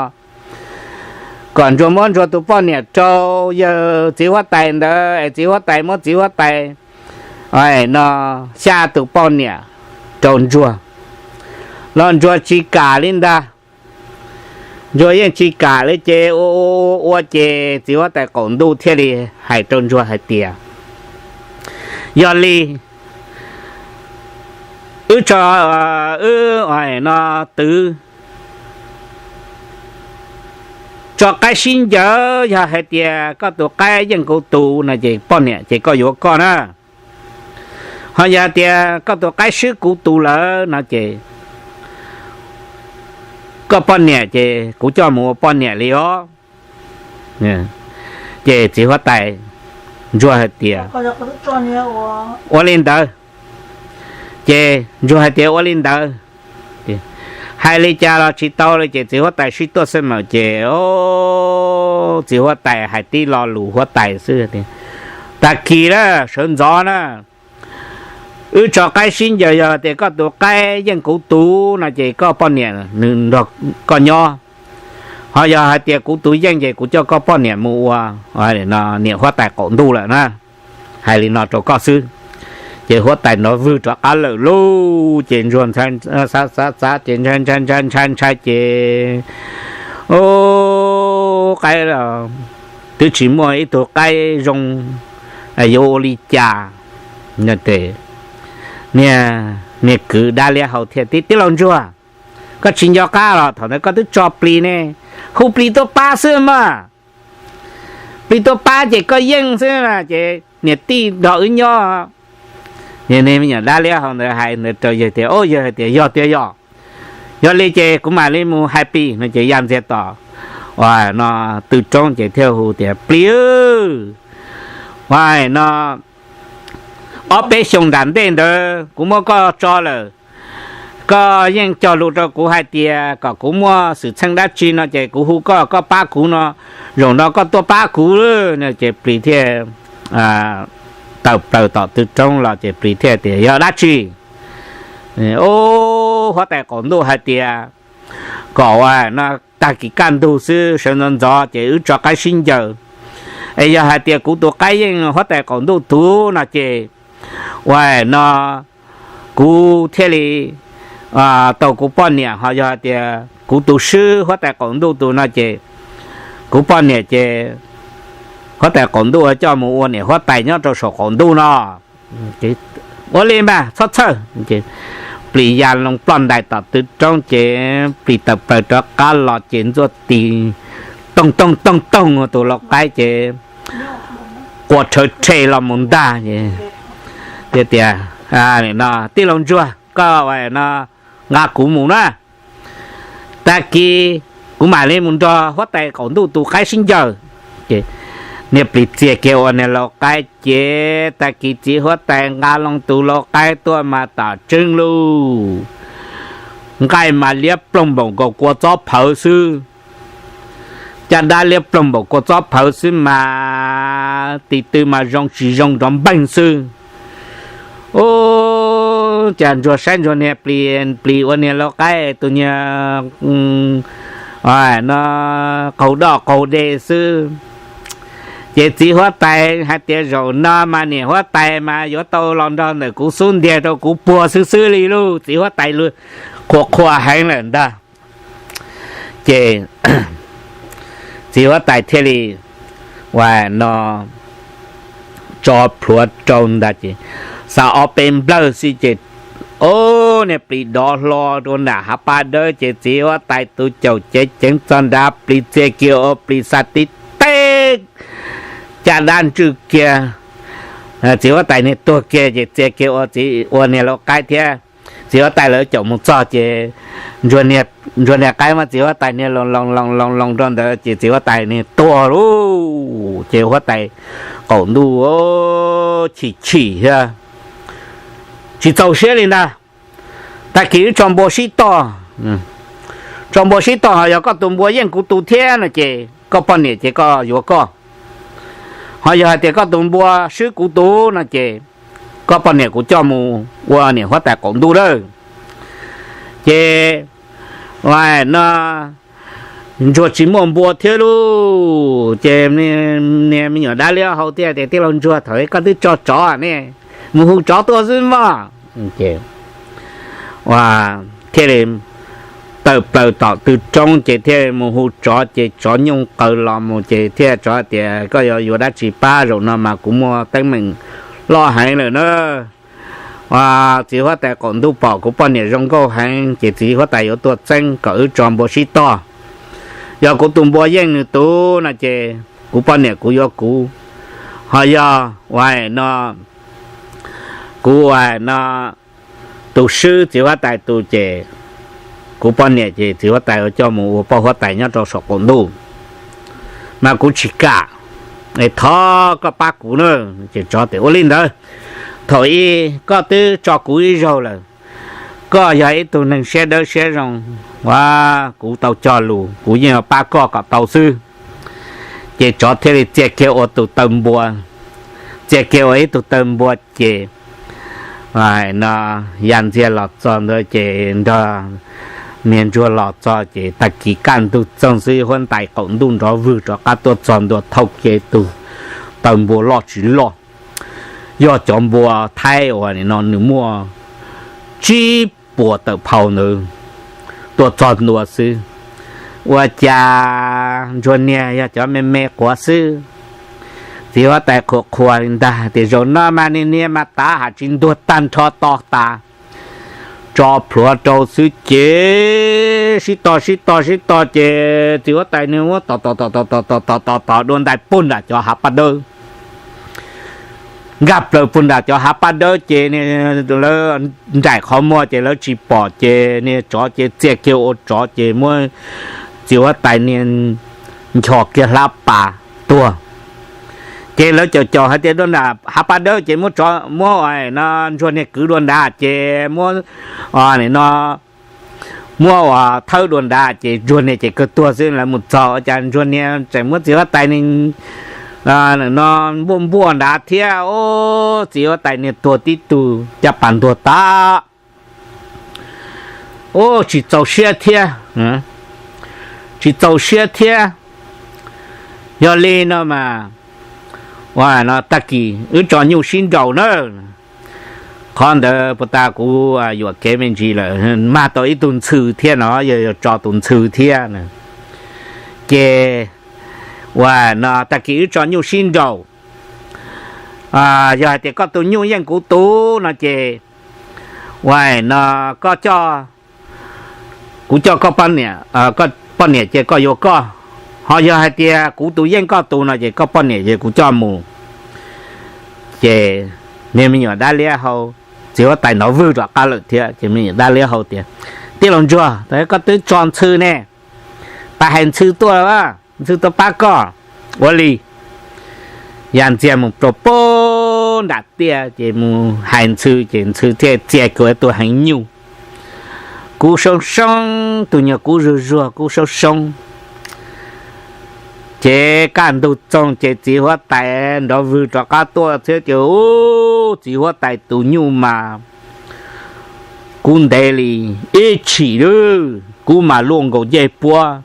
kom ntsuag muab ntsuag tus poj niam rau yawg txiv huab tais ntawd es txiv huab tais muab txiv huab tais no xya tus poj niam rau ntsuag, los ntsuag tsis kam li ntag. Ntsuag yeej tsis kam li ces ua ua ua ces txiv huab tais qaum ntuj thiaj li hais rau ntsuag hais tias, yog li wb tso, wb no twv tso qaib sib ncaws, yog hais tias koj tus qaib yeej kuv tus no ces poj niam ces koj yuav koj na. Ho yog hais tias koj tus qaib swb kuv tus lawm no ces koj poj niam ces kuv coj mus ua poj niam li os. Ces txiv huab tais ntsuag hais tias, ua li ntawd. Ces ntsuag hais tias ua li ntawd. Hais li cas los tsis tau li ces txiv huab tais sib tuaj xwb mas ces txiv huab tais hais tib lo lus huab tais xwb tias, tag kis na, sawv ntxov na, wb tso qaib sib ncaws, yog tias koj tus qaib yeej kuv tus no ces koj poj niam nws nrog koj nyob. Ho yog hais tias kuv tus yeej ces kuv coj koj poj niam mus ua niam huab tais qaum ntuj lawm na. Hais li no rau koj xwb. Ces huab tais nrov vwg rov qab lawm lauj. Ces ntsuag xav xav xav ces ntshai ntshai ntshai ntshai ntshai ces, qaib twb tsis muaj ib tug qaib zoo, yuav ua li cas? Niag, niag kwv dab liab hau thiaj tias, tij laug ntsuag, koj tsis nco qab los thaum ntawd koj twb tso plis ne, hu plis tuaj pab xwb mas. Plis tuaj pab ces koj yeej xwb na ces niam tij nrog wb nyob. Niag me nyuam dab liab hau ntawd hais ntawd rau yawg tias, o, yawg hais tias yog tiag yog. Yog li ces kuv mam li mus hais plis no ces ya ntxiag tom no tw roob ces thiaj hu tias, plis, no ob peb xyoo nram ntej ntawd kuv muab koj tso lawm. Koj yeej cog lus rau kuv hais tias kom kuv muaj xwm txheej dab tsi no ces kuv hu koj, koj pab kuv no, zaum no koj tuaj pab kuv. Ces plis thiaj tawm plaws tom tw roob los ces plis thiaj tias, yog dab tsi? Huab tais qaum ntuj hais tias kom ua no tag kis kaj ntug xwb sawv ntxov ntxov ces wb tso qaib sib ncaws. Es yog hais tias kuv tus qaib yeej huab tais qaum ntuj tus no ces ua no kuv thiaj li tau kuv poj niam, ho yog hais tias kuv tus swb huab tais qaum ntuj tus no ces kuv poj niam ces huab tais qaum ntuj coj mus ua niam huab tais nyob rau saum qaum ntuj no. Ua li mas txhob txhawj. Plis ya loo ploj ntais tom tw roob ces plis tawm plaws rov qab los ces ntxuaj tis toog toog toog toog tus lau qaib ces quas rhawv rhe los mus ntag. Tias, tij laug ntsuag, koj no nqa kuv mus na, tag kis kuv mam li mus nrog huab tais qaum ntuj tus qaib sib ncaws. Niag plis txia kiag ua niag lau qaib ces tag kis txiv huab tais nqa loo tus lau qaib tuaj mas tom tseeb lauj. Nqaij mas liab ploog npaum nkaus kua txob phawv xwb. Caj dab liab ploog npaum kua txob phawv xwb mas tis tw mas zoo tsis zoo nrov npeeg xwb. Ub, cas ntsuag saib ntsuag niag plis, plis ua niag lau qaib tus niag no qaug doj qaug de xwb. Ces txiv huab tais hais tias zaum no mas niam huab tais mas yuav tau los nrog ntawm kuv xub ntiag rau kuv puag xwb xwb li lauj. Txiv huab tais qhuas qhuas heev lawm ntag. Ces txiv huab tais thiaj li ua no tso plhuav rau ntag ces xa ob peb nplawg xwb ces, o, niag plis dov hlo rau nram hav paj dawb ces txiv huab tais tus caum cev ceev txog nrad plis txia kiag ua plis xa tib teg, caj dab ntswj kiag. Txiv huab tais niag tuag kiag ces txia kiag ua txiv, ua niag lau qaib thiab. Txiv huab tais lawv caum mus txog ces ntsuag niag qaib muab txiv huab tais niag loo loo loo loo loo rau ntawd ces txiv huab tais niag tuag lauj. Ces huab tais qaum ntuj chim chim thiab tsis txaus siab li ntag. Tag kis wb tso npua sib tog, tso npua sib tog, ho yog koj tus npua yeej kuv tus thiab no ces koj poj niam ces koj yuav koj. Ho yog hais tias koj tus npua swb kuv tus no ces koj poj niam kuv coj mus ua niam huab tais qaum ntuj lawm. Ces no ntsuag tsis muaj npua thiab lauj. Ces niag me nyuam dab liab hau thiaj tias, tij laug ntsuag, thaum koj twb tso tsov ne, mus hu tsov tuaj xwb mog. Thiaj li tawm plaws tom tw roob ces thiaj mus hu tsov, ces tsov nyuj qaws los mus ces thiaj tsov tias, Koj yuav yuav dab tsi pab? Zaum no mas kuv muaj teeb meem loj heev lawm na. Txiv huab tais qaum ntuj pom kuv poj niam zoo nkauj heev ces txiv huab tais yuav tuaj txeeb kom wb tso npua sib tog. Yog kuv tus npua yeej nws tus no ces kuv poj niam kuv yuav kuv, ho yog ua no kuv ua no tus swb txiv huab tais tus ces kuv poj niam ces txiv huab tais yuav coj mus ua poj huab tais nyob rau saum qaum ntuj, mas kuv tsis kam. Thov koj pab kuv na. Ces tsov tias, Ua li ntawd, thaum ub koj twb tso kuv ib zaug lawm, koj yog ib tug neeg siab dawb siab zoo, ua kuv tau cog lus kuv yeej yuav pab koj kom tau xwb. Ces tsov thiaj li txia kiag ua tus taw npua, txia kiag ua ib tug taw npua ces no ya ntxiag los txog ntawd ces nrog niag ntsuag los txog ces tag kis kaj ntug txoog xwb huab tais qaum ntuj nrov vwg rov qab tuaj txog ntua thauj kiag tus taw npua loj tsis loj, yog cov npua Thaib uas no nws muaj tsib puas tawm phau ntawd tuaj txog ntua xwb. Ua cas ntsuag niag yog cov me me quav xwb. Txiv huab tais qhuas qhuas li ntag tias, Zaum no mas niag niag mas tav ham tsis ntuag tag nrho to tas, tso plhuav rau xwb ces sib tog sib tog sib tog ces txiv huab tais nws muab tom tom tom tom tom tom tom tom tom dua ntais puag nram cov hav paj dawb, nkag plaws puag nram cov hav paj dawb ces lawv nraim qhov muag ces lawv tsis pom ces niag tsov ces txia kiag ua tsov ces muab txiv huab tais niag nchos kiag hlab pas tuag. Ces lawv caum caum hais tias dua nram hav paj dawb ces muab tsov, muab no ntsuag niag kwv dua nrad ces muab no muab ua thawb dua nrad ces ntsuag niag ces kawg tuag xwb. Lawv mus txog ua cas ntsuag niag tseem muab txiv huab tais niag no npuaj npuaj nrad thiab, ua txiv huab tais niag tuag tib tug caj pas ntuag tag. Ua tsis txaus siab thiab, tsis txaus siab thiab. Yog li no mas ua no tag kis wb tso nyuj sib nraus na. Qhov ntawd puag ta kuv yuam kev me ntsis lawm, mag tau ib tug ntxhw thiab no, yog yog tso tus ntxhw thiab na. Ces ua no tag kis wb tso nyuj sib nraus. Yog hais tias koj tus nyuj yeej kuv tus no ces ua no koj coj, kuv coj koj poj niam, koj poj niam ces koj yuav koj. Ho yog hais tias kuv tus yeej koj tus no ces koj poj niam ces kuv coj mus. Ces niag me nyuam dab liab hau, txiv huab tais nrov vwg rov qab lawm thiab ces me nyuam dab liab hau tias, Tij laug ntsuag, koj twb tso ntxhw ne, pab hais ntxhw tuaj, ntxhw tuaj pab koj. Ua li, ya ntxiag mus rau puag nram tiaj ces mus hais ntxhw ces ntxhw thiaj txia kiag ua tus heev nyuj kub soob soob, tus nyuag kub zuag zuag kub soob soob. Ces kaj ntug txoog ces txiv huab tais nrov vwg rov qab tuaj thiab ces, ub, txiv huab tais tus nyuj mas kub ntev li ib tshim lawm, kub mas luaj nkaus ncej puab.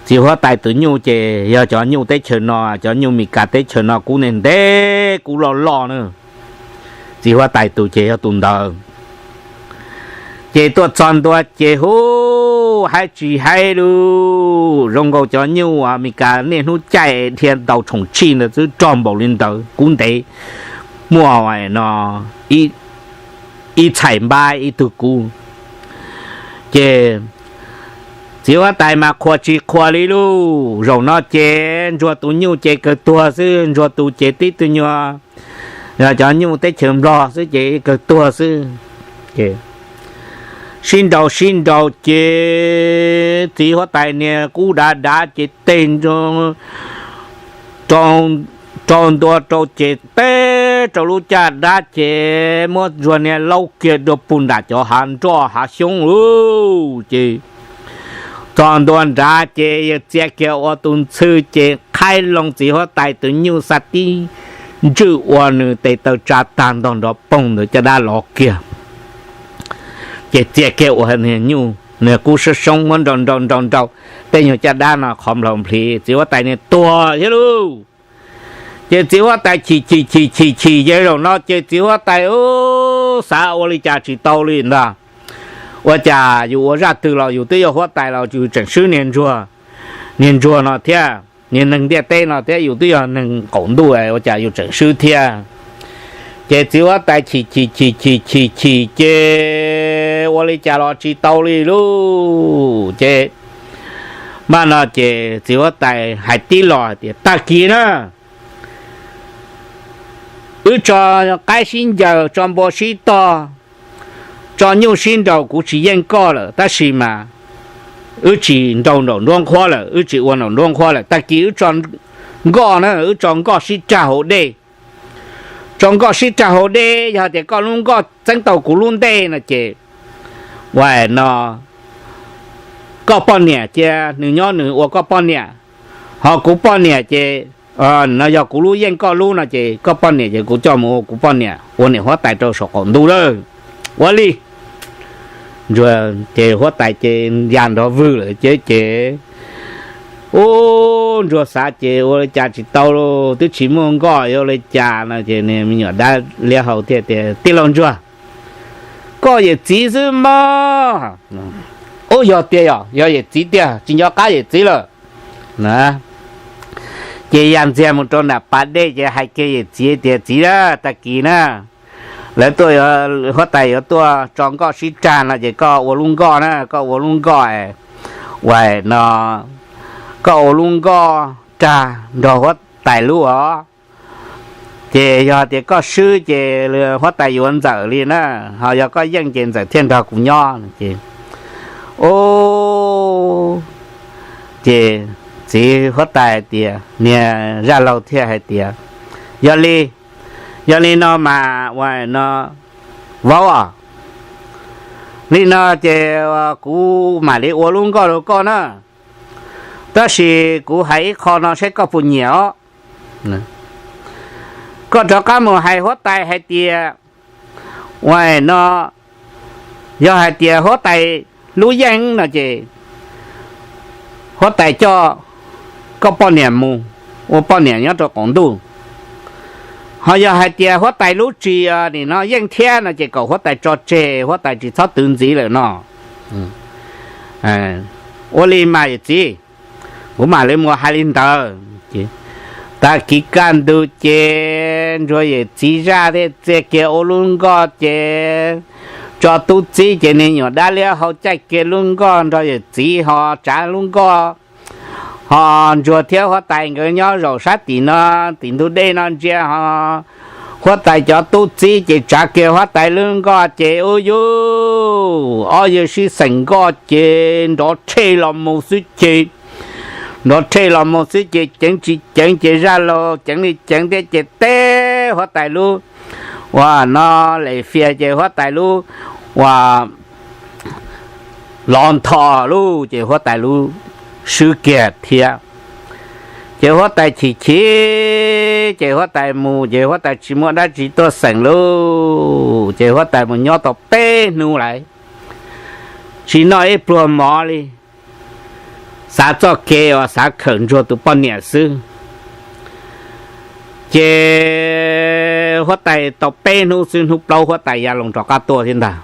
Txiv huab tais tus nyuj ces yog cov nyuj teb chaws no, cov nyuj Meskas teb chaws no kub ntev ntev kub loj loj na. Txiv huab tais tus ces yog tus ntawd. Ces tuaj txog ntua ces hu, haib tsis haib lub zoo nkaus cov nyuj Amelikas niaj hnub caij dhia ntaus tshoom tshij ntawd xwb, rog npaum li ntawd kub ntev, muaj no ib txhais npab ib tug kub. Ces txiv huab tais mas qhuas tsis qhuas li lub zaum no ces ntsuag tus nyuj ces kawg tuag xwb, ntsuag tus ces tib tug nyuag, yog cov nyuj teb chaws Nplog xwb ces kawg tuag xwb. Sib nraus sib nraus ces txiv huab tais niag kub dav dav ces teg rau ntua rau ces teb rau lub caj dab ces muab ntsuag niag laub kiag dua puag nram cov hav nroj hav xyoob lawm ces txog ntua nrad ces yawg txia kiag ua tus ntxhw ces qhaib loo txiv huab tais tus nyuj xa tib ntswj ua nws tes taw tsa tag ntog nrov poog ntawd caj dab lov kiag. Ces txia kiag ua niag nyuj niag kub soob soob muab nrau nrau nrau nrau tej nyuag caj dab no qhov nplaum nplis txiv huab tais niag tuag thiab lauj. Ces txiv huab tais chim chim chim chim chim ces zaum no ces txiv huab tais xav ua li cas tsis tau li ntag. Ua cas yus ua zaj twg los yus twb yog huab tais los yus tseem swb niag ntsuag, niag ntsuag no thiab, niag neeg ntiaj teb no thiab, yus twb yog neeg qaum ntuj ua cas yus tseem swb thiab? Ces txiv huab tais chim chim chim chim chim chim ces ua li cas los tsis tau li lub ces, mas no ces txiv huab tais hais tib los tias, tag kis na, wb tso qaib sib ncaws, tso npua sib tog, tso nyuj sib nraus, kuv tsis yeej koj lawm, tab sis mas wb tsis nraus nraum nruab nqhuab lawm, wb tsis ua nraum nruab nqhuab lawm, tag kis wb tso nkoj na, wb tso nkoj sib rag hauv dej. Tso nkoj sib rag hauv dej, yog tias koj lub nkoj txeeb tau kuv lub ntej no ces, ua no, koj poj niam cia nws nyob nws ua koj poj niam, ho kuv poj niam ces, no yog kuv lub yeej koj lub no ces koj poj niam ces kuv coj mus ua kuv poj niam, ua niam huab tais rau saum qaum ntuj lawm. Ua li ces huab tais ces ya nrov vwg lawm ces, ces ub, ntsuag xav ces ua li cas tsis tau, twb tsis muaj nkoj, ua li cas no ces niag me nyuam dab liab hau thiaj tias, tij laug ntsuag, koj yawm txiv xwb mog. Ub, yog tiag, yog, yog yawm txiv tiag, tsis nco qab yawm txiv lawm. Ces ya ntxiag mus rau nram pas dej ces hais kiag yawm txiv tias, txiv a, tag kis na, lawv tuaj, huab tais yuav tuaj tso nkoj sib rag no ces koj ua lub nkoj na, koj ua lub nkoj, ua no, koj ua lub nkoj rag nrog huab tais lub os. Ces yog tias koj swb ces huab tais yuav ntxawm li na, ho yog koj yeej ces ntxawm thiaj nrog kuv nyob ces. Ub, ces txiv huab tais tias, niag zaj laug thiaj hais tias, yog li, yog li no mas ua no, vauv os, li no ces kuv mam li ua lub nkoj rau koj na, tab sis kuv hais ib qho no saib koj puas nyiam os. Koj rov qab mus hais huab tais hais tias, ua no, yog hais tias huab tais lub yeej no ces huab tais coj koj poj niam mus ua poj niam nyob rau qaum ntuj. Ho yog hais tias huab tais lub tsis nim no yeej thiab no ces kom huab tais tso tseg, huab tais tsis txhob twv ntxiv lawm no. Ua li mas yawm txiv, kuv mam li mus hais li ntawd. Tag kis kaj ntug ces ntsuag yawm txiv zaj thiaj txia kiag ua lub nkoj ces tso tub txib ces niag nyuam dab liab hau caij kiag lub nkoj nrog yawm txiv ho tsav lub nkoj. Ho ntsuag thiab huab tais nkawd nyob zaum sab tim no, tim ntug dej no ntsia ho huab tais cov tub txib ces tsav kiag huab tais lub nkoj ces ub yub, ob yawg sib xeem nkoj ces nrov rhe los mus xwb ces, nrov rhe los mus xwb ces ceev tsis ceev ces zaj laug ceev li ceev thiab ces teb huab tais lub, ua no, lem fias ces huab tais lub, ua lov ntho lub ces huab tais lub swb kiag thiab. Ces huab tais chim chim ces huab tais mus ces huab tais tsis muaj dab tsi tuaj xeem lub ces huab tais mus nyob tau peb hnub lawm, tsis noj ib pluag mov li, xav txoj kev uas xav khawm ntsuag tus poj niam xwb. Ces huab tais tau peb hnub xwb, hnub plaub huab tais ya loo rov qab tuaj thiab ntag.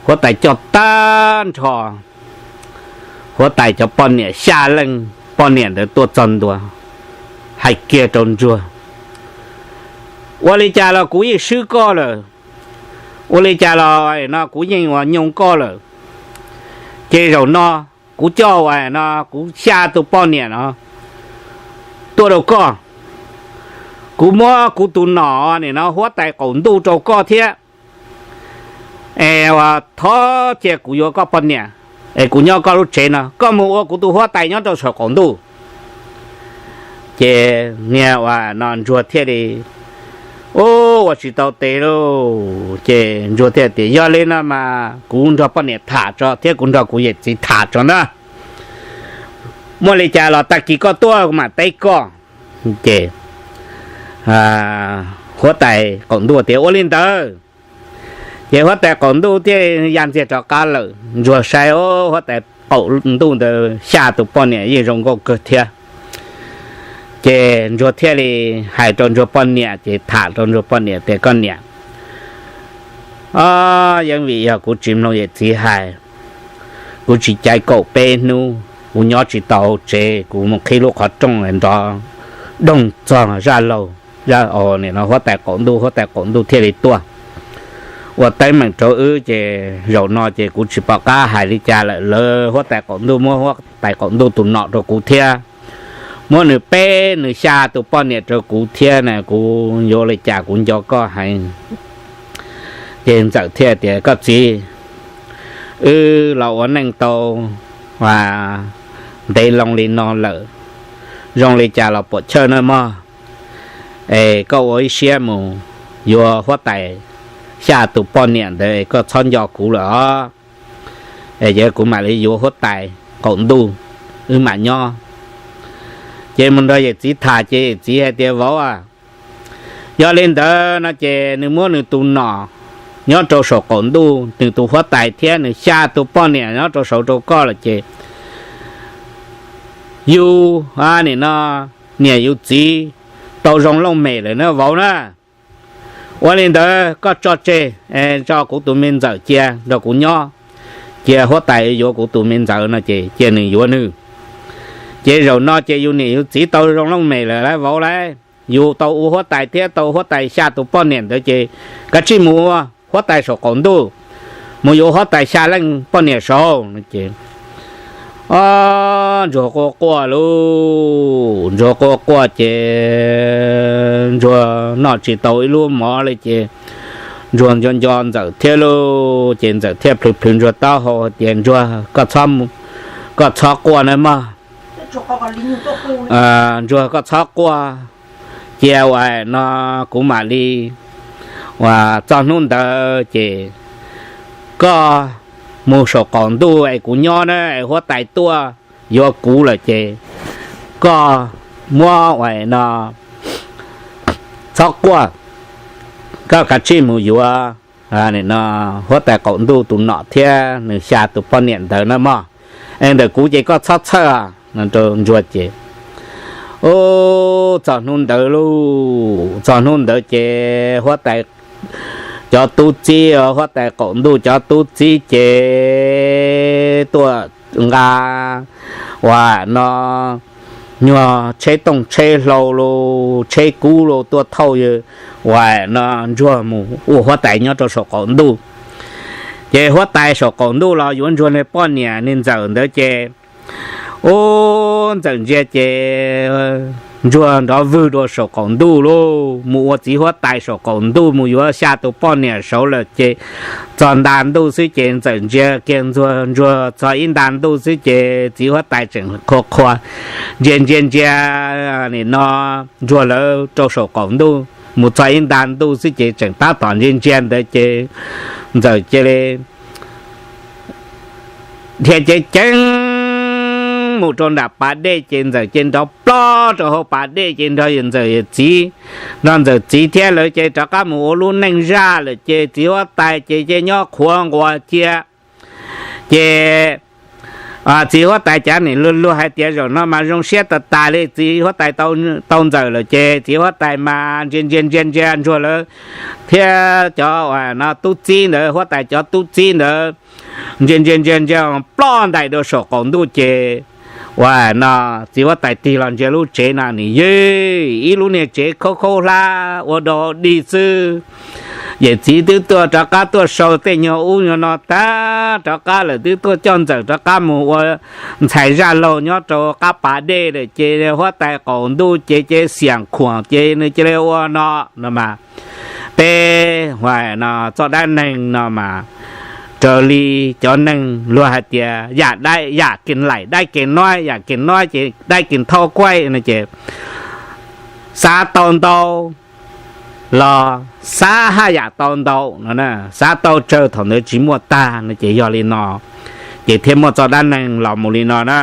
Huab tais coj tag nrho huab tais cov poj niam xya leej poj niam ntawd tuaj txog ntua, hais kiag rau ntsuag, ua li cas los kuv yeej swb koj lawm, ua li cas los no kuv yeej ua nyoo koj lawm. Ces zaum no kuv coj ua no kuv xya tus poj niam no tuaj rau koj, kuv muab kuv tus nom nim no huab tais qaum ntuj rau koj thiab. Es ua thov cia kuv yuav koj poj niam, es kuv nyob koj lub tsev no, koj mus ua kuv tus huab tais nyob rau saum qaum ntuj. Ces niag ua no ntsuag thiaj li, ub, ua tsis tau tes lauj. Ces ntsuag thiaj tias, yog li no mas kuv nrog poj niam tham tso thiab kuv nrog kuv yawm txiv tham tso na. Muaj li cas los tag kis koj tuaj kuv mam teb koj. Ces huab tais qaum ntuj tias ua li ntawd. Ces huab tais qaum ntuj thiaj ya ntxiag rov qab lawm. Ntsuag saib, huab tais qaum ntuj ntawd xya tus poj niam yeej zoo nkauj kawg thiab. Ces ntsuag thiaj li hais rau ntsuag poj niam, ces tham rau ntsuag poj niam tias, koj niam, Yeej vim yog kuv tsis mloog yawm txiv hais, kuv tsis caiv kaum peb hnub, kuv nyob tsis tau hauv tsev, kuv mus qhib lub qhov rooj nrov doog txog zaj laug, zaj, nim no huab tais qaum ntuj, huab tais qaum ntuj thiaj li tuaj ua teeb meem rau wb. Ces zaum no ces kuv tsis pom qab hais li cas lawm, lawv huab tais qaum ntuj muab huab tais qaum ntuj tus nom rau kuv thiab, muab nws peb nws xya tus poj niam rau kuv thiab na, kuv yuav li cas kuv nco koj heev. Ces ntxawm thiaj tias, Koj txiv, wb los ua neej tau ntev loo li no lawm, zoo li cas los puam chawj nawb mog. Es koj ua ib siab mus yuav huab tais xya tus poj niam ntawd, koj txhob nco kuv lawm os. Es kuv mam li yuav huab tais qaum ntuj, wb mam nyob. Ces mus nrog yawm txiv tham, ces yawm txiv hais tias, Vauv a, yog li ntawd no ces nws muab nws tus nom nyob rau saum qaum ntuj, nws tus huab tais thiab nws xya tus poj niam nyob rau saud rau koj lawm ces yus, nim no, niam yus txiv tau zoo looj mem lawm na vauv na. Ua li ntawd koj tso tseg, tso kuv tus me ntxawm cia nrog kuv nyob, cia huab tais yuav kuv tus me ntxawm no ces cia nws yuav nws. Ces zaum no ces yus niam yus txiv tau zoo looj mem lawm lauj vauv lauj, yus tau ua huab tais thiab tau huab tais xya tus poj niam ntawd ces kav tsij mus ua huab tais saum qaum ntuj, mus yuav huab tais xya leej poj niam saud no ces, o, ntsuag quaj quaj lauj, ntsuag quaj quaj ces ntsuag noj tsis tau ib lub mov li ces ntsuag nco nco ntxawm thiab lauj, ces ntxawm thiaj plhws plhws ntsuag taub hau tias, Ntsuag, koj txhob, koj txhob quaj nawb mog. Ntsuag, koj txhob quaj, cia uas no kuv mam li, uas txog hnub ntawd ces koj mus saum qaum ntuj es kuv nyob na, es huab tais tuaj yuav kuv lawm ces koj muab uas no txhob quaj, koj kav tsij mus yuav huab tais qaum ntuj tus nom thiab nws xya tus poj niam ntawd na mog. Es ntawm kuv ces koj txhob txhawj no rau ntsuag ces, u, txog hnub ntawd lauj, txog hnub ntawd ces huab tais cov tub txib, huab tais qaum ntuj cov tub txib ces tuaj nqa uas no nyuag tsheb tooj tsheb hlau lauj, tsheb kub lauj tuaj thauj uas no ntsuag mus ua huab tais nyob rau saum qaum ntuj. Ces huab tais saum qaum ntuj los yuav ntsuag niag poj niam niag ntxawm ntawd ces, u, ntxawm ntsia ces ntsuag nrov vwg dua saum qaum ntuj lauj, mus ua txiv huab tais saum qaum ntuj mus yuav xya tus poj niam saud lawm ces txog nta ntuj xwb ces ntxawm ntsia kiag ntsuag, ntsuag txog ib nta ntuj xwb ces txiv huab tais tseem qhua qhua ntsia ntsia ntsia nim no ntsuag lawv rau saum qaum ntuj, mus txog ib nta ntuj xwb ces tseem tab tom ntsia ntsia ntawd ces ntxawm cia li dhia ceev ceev mus rau nram pas dej ces ntxawm ces nrov plob rau hauv pas dej ces nrog yawm ntxawm yawm txiv, nrog ntxawm txiv thiab lawv ces rov qab mus ua lub neej zaj lawm ces txiv huab tais ces ces nyob qhuav nquas cia. Ces txiv huab tais cav nim luag luag hais tias zaum no mas zoo siab tas tas li, txiv huab tais tau ntxawm lawm ces txiv huab tais mas ntsia ntsia ntsia ntsia ntsuag lawv thiab cov uas no tub txib ntawd, huab tais cov tub txib ntawd ntsia ntsia ntsia ntsia ploj ntais dua saum qaum ntuj ces uas no txiv huab tais tig los ntsia lub tsev no nim yog ib lub niag tsev khaub khaub hlab ua dog dig xwb. Yawm txiv twb tuaj rov qab tuaj sau tej nyuag ub nyuag no tag rov qab lawm, twb tuaj coj ntxawm rov qab mus ua ntxhais zaj laug nyob rau qab pas dej lawm ces huab tais qaum ntuj ces ces xiam khuam ces nws cia li ua no no mas. Peb uas no txoj dab neeg no mas raws li cov neeg luag hais tias yam dab yam kis laim dab kis nob, yam kis nob ces dab kis thauj kuaib no ces xav tau ntau los xav haj yam tau ntau no, xav tau tsawg thaum ntawd tsis muaj tag no ces yog li no ces thiaj muaj txoj dab neeg los mus li no na.